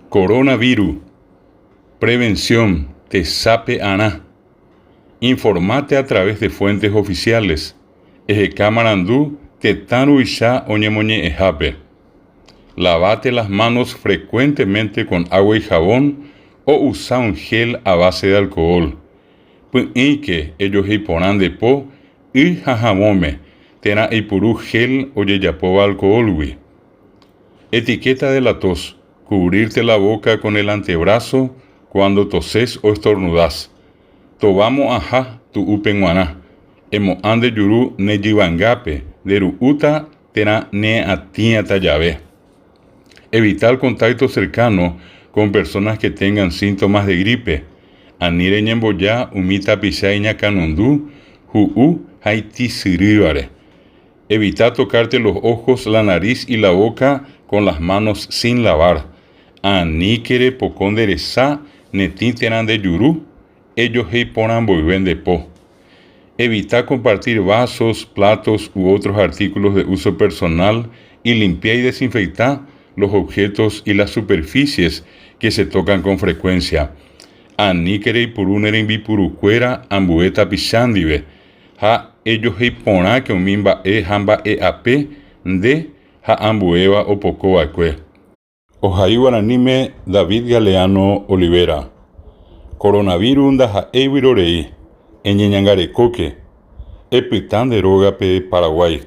Coronavirus, Prevención, Tesape'arã. Informate a través de fuentes oficiales. Eheka marandu tetã ruvicha oñemoñe'ẽhápe. Lavate las manos frecuentemente con agua y jabón o usa un gel a base de alcohol. Py'ỹike ejohéi porã nde po y ha havõme térã eipuru gel ojejapóva alcohol-gui. Etiqueta de la tos, Cubrirte la boca con el antebrazo cuando toses o estornudas. Tova mo'ãha tu'úpe g̃uarã. Emo'ã nde juru ne jyvangápe nde ru'úta térã neatĩata jave. Evita el contacto cercano con personas que tengan síntomas de gripe. Ani reñemboja umi tapicha iñakãnundu, hu'u ha itĩsyrývare. Evita tocarte los ojos, la nariz y la boca con las manos sin lavar. Aníke repoko nde resa, ne tĩ térã nde juru, ejohéi porã mboyve nde po. Evita compartir vasos, platos u otros artículos de uso personal y limpia y desinfecta los objetos y las superficies que se tocan con frecuencia. Aníke reipuru ne rembipurukuéra ambue tapicha ndive ha ejohéi porãke umi mba'e ha mba'e'ape nde ha ambuéva opoko va'ekue. Ohai guaraníme David Galeano Olivera. Coronavirus ndaha'éi vyrorei, eñeñangarekóke, epyta nde rógape Paraguái.